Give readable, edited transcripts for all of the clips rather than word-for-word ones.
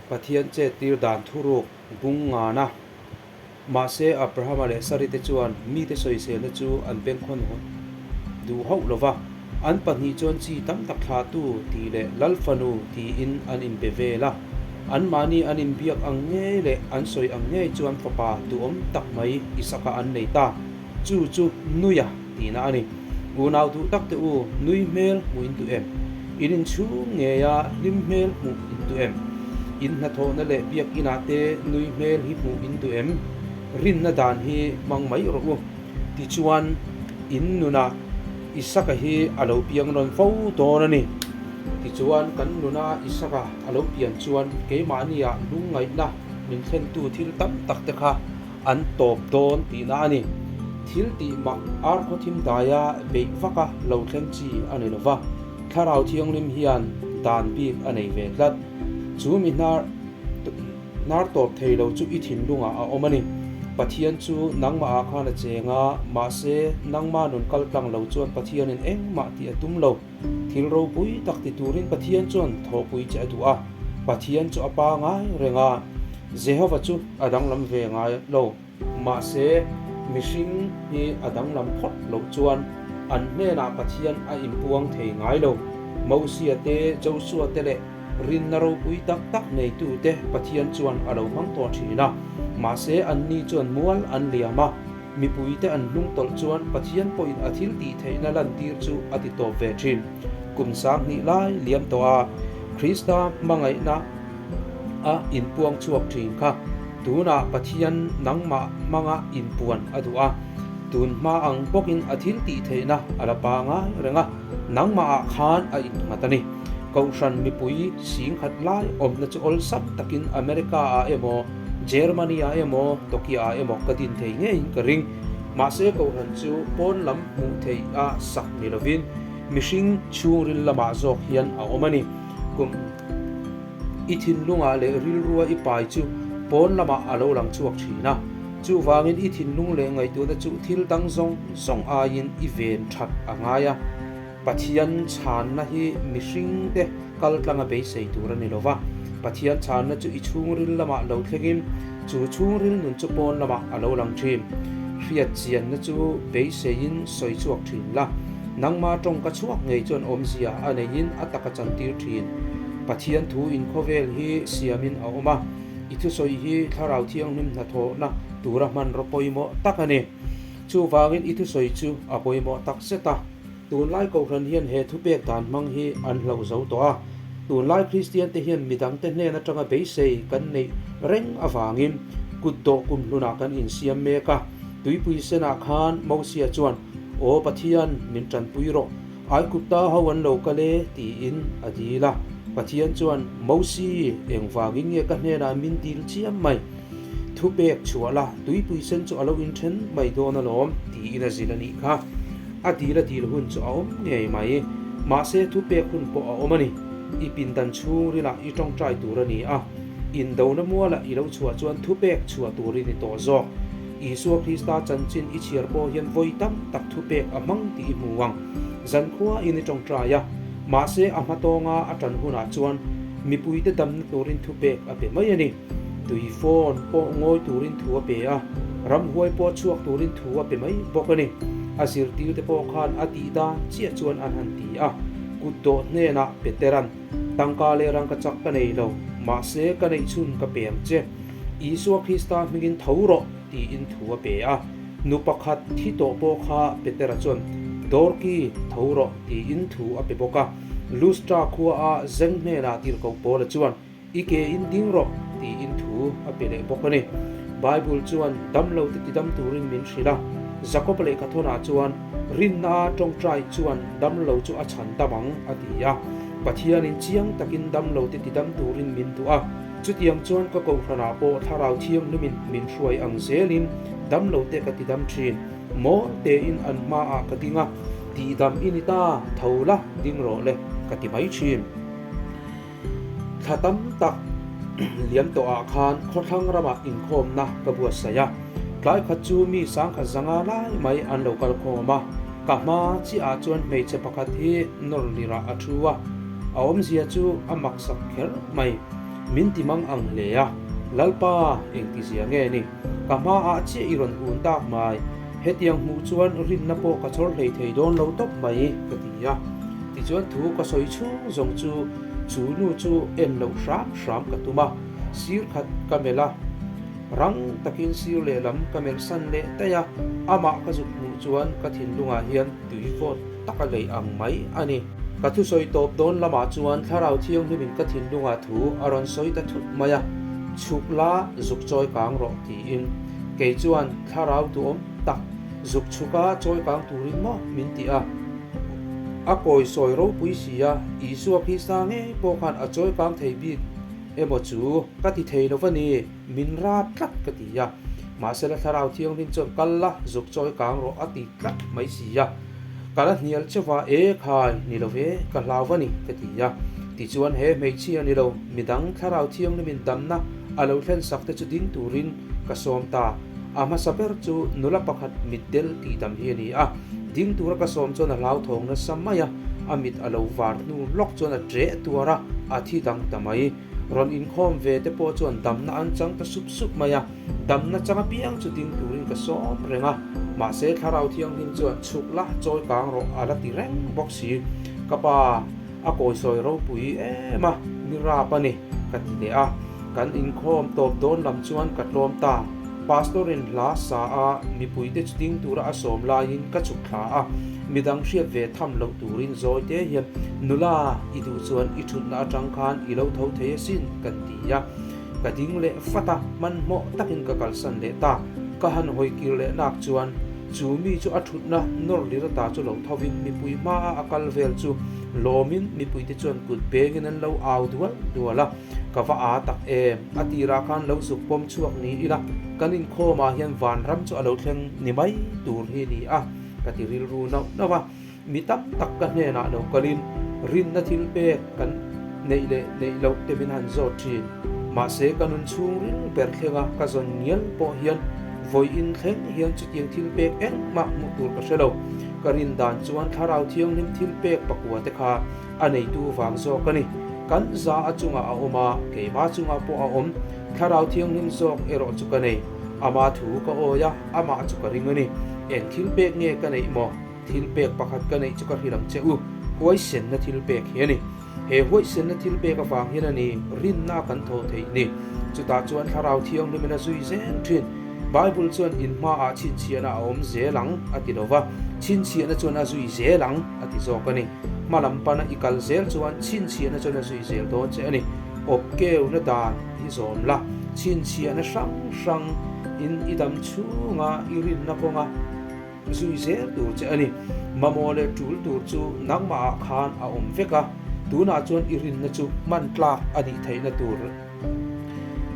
Pathian chettir dan thuruk bung ngana. Mahse, Abrahama leh Sari te chuan mite sawiselna chu an bengkhawn duh hauh lo va, an pahnih chuan chi tam tak thlahtu tih leh Lal fanu tiin an inbe vel a. Anmahni an inbiak ang ngei leh an sawi ang ngei chuan fapa duhawm tak mai Isaka an nei ta. Chu chu Nuia tihna a ni. Unau duh tak te u, nui hmel hmuh in duh em? In inchhung ngeia hlim hmel hmuh in duh em? In hnathawhna leh biakinah te nui hmel hi hmuh in duh em? Rinna dan hi hmang mai rawh u. Tichuan, in nunah Isaka hi a lo piang rawn fo dawn a ni. Tichuan, kan nuna Isaka a lo pian chuan keimahniah lungngaihna min thlentu thil tam tak te kha An tawp dawn tihna a ni. Thil tih mak ar khawthim daia beih vaka lo thleng chi a ni lova, Thlarau Thianghlim hian dan bik a nei ve tlat. Chu mi hnar hnar tawp thei lo chu i thinlungah a awm a ni. Pathian chu nangmahah khan a cheng a, mahse nangma nun kal tlang lo chuan Pathianin engmah tih a tum lo. Thil ropui tak ti turin Pathian chuan thawhpui che a duh a, Pathian chu a pa ngai reng a, Jehova chu a danglam ve ngai lo. Mahse, mihring hi a danglam phawt loh chuan an hnenah Pathian a inpuang thei ngai lo. Mosia te, Josua te leh rinna ropui tak tak neitute Pathian chuan a lo hmang tawh thin a, mahse anni chuan mual an liam a. Mipuite an hnung tawlh chuan Pathian pawhin a thil tih theihna lantir chu a ti tawp ve thin. Kum 2000 lai liam tawh a, Krista hmangaihna a inpuang chhuak thin kha tunah Pathian nangmah hmanga inpuan a duh a, tun hma ang bawkin a thil tih theihna a la pangai reng a, nangmahah khan a innghat a ni. Kohhran mipui 10,000 lai awmna chu awlsam takin America-ah emaw, Germany ah emaw Tokyo ah emaw ka din thei ngeiin ka ring. Mahse Kohhran chu pawn lam hmuh theih a sak ni lovin mihring chhungril lamah zawk hian a awm a ni. Kum i thinlungah leh rilrua i pai chu pawn lamah a lo lang chhuak thin a. Chuvangin i thinlung leh ngaihtuahna chu thil dang zawng zawng aiin i ven that a ngai a. Pathian chhanna hi mihringte kal tlanga beisei tur a ni lo va, Pathian chhanna chu i chhungril lamah lo thlengin chu chhungril nun chu pawn lamah a lo lang thin. Hriat chianna chu beiseiin sawi chhuak thin la, nangma tawngka chhuak ngei chuan awmzia a neiin a taka chantir thin. Pathian thu in khawvel hi siamin a awm a, i thusawi hi Thlarau Thianghlim hnathawhna tura hmanraw pawimawh tak a ni. Chuvangin i thusawi chu a pawimawh tak zet a. Tunlai Kohhran hian he thupek dan hmang hi an hlauh zo tawh a. Tunlai Kristiante hian midangte hnen atanga beisei kan neih reng avangin kut dawh kum hlunah kan insiam mek a. Tuipui senah khan Mosia chuan, Aw Pathian, min tanpui rawh. Aikupta ho an lo kal e, tiin a dil a. Pathian chuan, Mosi, engvangin nge ka hnenah min dil chiam mai? Thupek chhuah la, tuipui sen chu a lo inthen mai dawn alawm, tiin a zil a nih kha. A dil a dil hun chu a awm ngei mai. Mahse, thupek hun pawh a awm a ni. I pindan chhungrilah i tawngtai tur a ni a, indona mualah i lo chhuah chuan thupek chhuah turin i tawh zawk. Isua Krista chanchin i chhiar pawh hian vawi tam tak thupek a hmang tih i hmu ang. Zankhua in i tawngtai a, mahse a hmatawnga a tan hunah chuan mipuite damna turin thupek a pe mai a ni. Tui phone pawh ngawi turin thu a pe a, ramhuai pawh chhuak turin thu a pe mai bawk a ni. A zirtirte pawh khan a tih dan chiah chuan an han ti a, kut dawh hnenah Petera'n, Tangka leh rangka chak ka nei lo, mahse ka neih chhun ka pe ang che. Isua Krista hmingin tho rawh, tiin thu a pe a. Nu pakhat thi tawh pawh kha Petera chuan, Dorki, tho rawh, tiin thu a pe bawk a. Lustra khuaa zeng hnenah tirhkoh Paula chuan, I ke in ding rawh, tiin thu a pe leh bawk a ni. Bible chuan damlo te tidam turin min hrilh a, Jakob lehkhathawnah chuan rinna tawngtai chuan damlo chu a chhan dam ang a ti a. Pathianin chiang takin damlo te tidam turin min duh a, chutiang chuan ka kohhranah pawh Thlarau Thianghlimin min hruai ang zelin damlo te ka tidam thin. Mawl tein an hmaah ka ding a, Tihdam i ni ta, tho la, ding rawh le, ka ti mai thin. Thla tam tak liam tawhah khan khawthlang ramah inkhawmna ka buatsaih a, tlai khat chu mi 10,000 zanga lai mai an lo kal khawm a, ka hma chiahah chuan hmeichhe pakhat hi nawr lirah a thu a, a awmzia chu a maksak kher mai. Min ti mang ang hle a, Lalpa, engtizia nge ni? Ka hmaah chiah i rawn hun tak mai. Hetiang hmuh chuan rinna pawh ka chawr hlei thei dawn lo tawp mai, ka ti a. Tichuan thu ka sawi chhung zawng chu chu nu chu en loh hram hram ka tum a, sir khat ka melh a, rang takin sir lehlam ka melh san leh daih a, amah ka zuk hmuh chuan ka thinlungah hian tui vawt taka lei ang mai a ni. Ka thusawi tawp dawn lamah chuan Thlarau Thianghlimin ka thinlungah thu a rawn sawi ta thut mai a, Chhuk la, zuk chawi kang rawh tiin. Kei chuan Thlarau duhawm tak, zuk chhuka chawi kang turin maw min ti a. A kawi sawi ropui si a, Isua Krista ngei pawh khan a chawi kang thei bik emaw chu ka ti thei lo va ni, min rap tlat ka ti a. Mahsela Thlarau Thianghlim chuan kal la, zuk chawi kang rawh a ti tlat mai si a. Ka la hnial chauh a, E khai, ni lo ve, ka hlau va ni, ka ti a. Tichuan he hmeichhia ni lo, midang Thlarau Thianghlimin damna a lo thlen sak te chu ding turin ka sawm ta. A hmasa ber chu nula pakhat mitdel tih dam hi a ni a. Ding tura ka sawm chuan a hlauthawng nasa mai a, a mit a lo var hnu lawk chuan a ṭeh tuar a, a thi dang ta mai. Rawn inkhawm ve te pawh chuan damna an chang ta sup sup mai a, damna chang apiang chu ding turin ka sawm reng a, mahse Thlarau Thianghlim chuan chhuk la chawi kang rawh a la ti reng bawk si. Ka pa a kawisawi ropui em a, mi rap a ni ka ti leh a, kan inkhawm tawp dawn lam chuan ka tlawm ta. Pastor in hla sa a mipuite chu ding tura a sawm laiin ka chhuk thla a, midang hriat ve tham loh turin zawi te hian nula i duh chuan i thutna atang khan i lo tho thei asin kan ti a, ka ding leh fat a, hmanhmawh takin ka kalsan leh ta. Ka han hawi kir leh nak chuan chu mi chu a thutna nawr lir ata chu lo thovin mipui hmaa a kal vel chu lawmin mipuite chuan kut bengin an lo au dual dual a. Ka va aa tak em? A tirah khan lo zuk pawm chhuak ni ila, kan inkhawmah hian vanram chu a lo thleng ni mai tur hi ni a, ka ti rilru nauh nauh a. Mi tam tak ka hnenah lo kalin rinna thil pek kan neih leh neih loh te min han zawt thin. Mahse, ka nun chhungril ber thlenga ka zawn ngial pawh hian vawiin thleng hian chutiang thil pek engmah hmuh tur ka hre lo. Ka rin dan chuan Thlarau Thianghlim thil pek pakua te kha A neitu vang zawk a ni. Kan za a chungah a awm a, keimah chungah pawh a awm. Thlarau Thianghlim zawk erawh chu ka nei. Ama thu ka awi a, amah chu ka ring a ni. Eng thil pek nge ka neih maw? Thil pek pakhat ka neih chu ka hrilh ang che u, huaisenna thil pek hi a ni. He huaisenna thil pek avang hian a ni rinna kan thawh theih ni. Chutah chuan Thlarau Thianghlimin a zui zel thin. Bible chuan in hmaah chhinchhiahna a awm zel ang a ti lo va, chhinchhiahna chuan a zui zel ang a ti zawk a ni. Hma lam pana i kal zel chuan chhinchhiahna chuan a zui zel dawn che a ni. Awpkeuna dan hi zawm la, chhinchhiahna hrang hrang in i dam chhunga i rinna kawnga zui zel tur che a ni. Mamawh leh tul tur chu nangmahah khan a awm vek a, tunah chuan i rinna chu hman tlak a nih theihna tur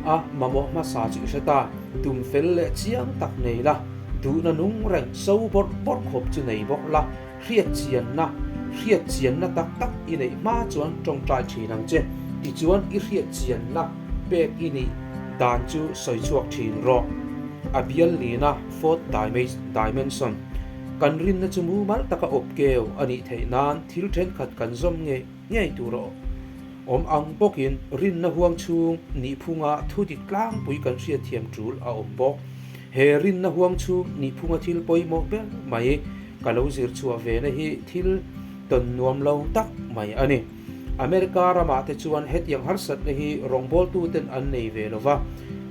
A mamawh hmasa chu i hre ta, tum fel leh chiang tak nei la, duhna nung reng so bawrh bawrh khawp chu nei bawk la, hriat chianna, hriat chianna tak tak i neih hma chuan tawngtai thin ang che, tichuan i hriat chianna pek i nih dan chu sawi chhuak thin rawh. A bial lina fourth dimension kan rinna chu mumal taka awp keu a nih theih nan thil thenkhat kan zawm ngei ngei tur a awm ang bawkin rinna huang chhung nihphunga thu dik tlangpui kan hriatthiam tul a awm bawk. He rinna huang chhung nihphunga thil pawimawh ber mai ka lo zir chhuah ve na hi thil tawn nuam lo tak mai a ni. America ramah te chuan hetiang harsatna hi rawngbawltuten an nei ve lo va,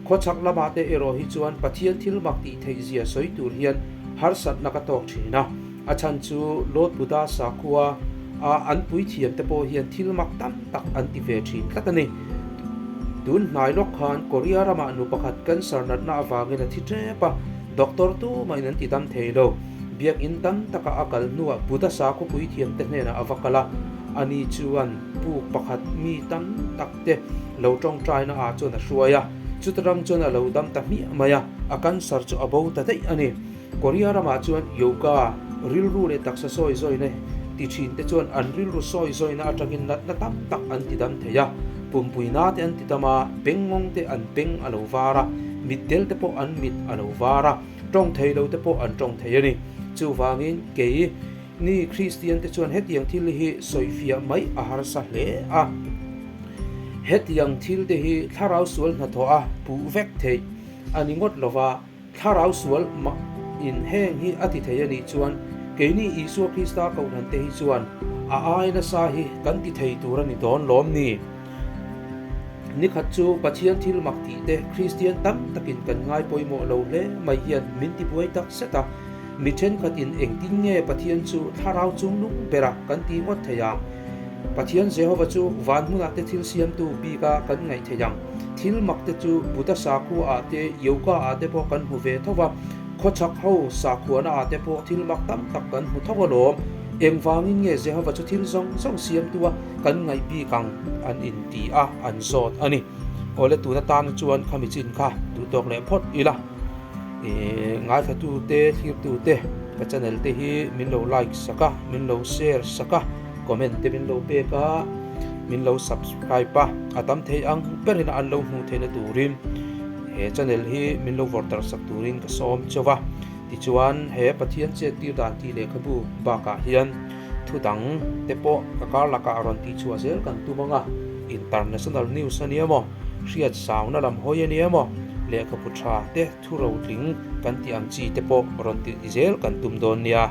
khawchhak lamah te erawh hi chuan Pathian thil mak tih theih zia sawi tur hian harsatna ka tawk thin a. A chhan chu Lord Buddha sakhua a an puithiam te pawh hian thil mak tam tak an ti ve thin tlat a ni. Tun hnai lawk khan Korea ramah nu pakhat cancer natna avangin a thi tep a, doctor tumahin an ti dam thei lo. Biakinn tam taka a kal hnuah Buddha sakhaw puithiam te hnenah a va kal a, ani chuan puk pakhat mi tam tak te lo tawngtaina ah chuan a hruai a, chuta ram chuan a lo dam ta hmiah mai a, a cancer chu a bo ta daih a ni. Korea ramah chuan yoga, rilru leh taksa sawi zawina ti thin te chuan an rilru sawi zawina atangin natna tam tak an ti dam thei a, pumpui na te an ti dam a, bengngawng te an beng a lo var a, mitdel te pawh an mit a lo var a, tawng thei lo te pawh an tawng thei a ni. Chuvangin kei ni Kristian te chuan hetiang thil hi sawifiah mai a harsa hle a. Hetiang thil te hi thlarau sual hnathawh a puh vek theih a ni ngawt lova, thlarau sual mah in heng hi a ti thei a nih chuan keini Isua Krista kohhran te hi chuan a ai nasa hi kan ti thei tur a ni dawn lawm ni? Nikhat chu Pathian thil mak tih te Kristian tam takin kan ngai pawimawh lo hle mai hian min ti buai tak zet a. Mi thenkhat in engtin nge Pathian chu thlarau chungnung bera kan ti ngawt thei ang? Pathian Jehova chu van hmunah te thil siamtu bika kan ngaih thei ang. Thil mak te chu Buddha sakhua ah te, Yoga ah te pawh kan hmu ve tho va, khawchhak ho sakhuana ah te pawh thil mak tam tak kan hmu tho alawm. Engvangin nge Jehova chu thil zawng zawng siamtua kan ngaih bik ang an inti a, an zawt a ni. Awle tun atan chuan khami chin kha duhtawk leh phawt ila. Ngaithlatute, thlirtute ka channel te hi min lo like sak a, min lo share sak a, comment te min lo pek a, min lo subscribe a, a tam thei ang berin an lo hmuh theihna turin he channel hi min lo vawrh sak turin ka sawm chauh a. Tichuan he Pathian chet tir dan tih lehkhabu bakah hian thu dang te pawh ka kar lakah a rawn tihchhuah zel kan tum ang a, international news a nia maw, hriat sauna lam hawi a nia maw, lehkhabu tha te thu rotling kan tih ang chi te pawh rawn tih zel kan tum dawn nia.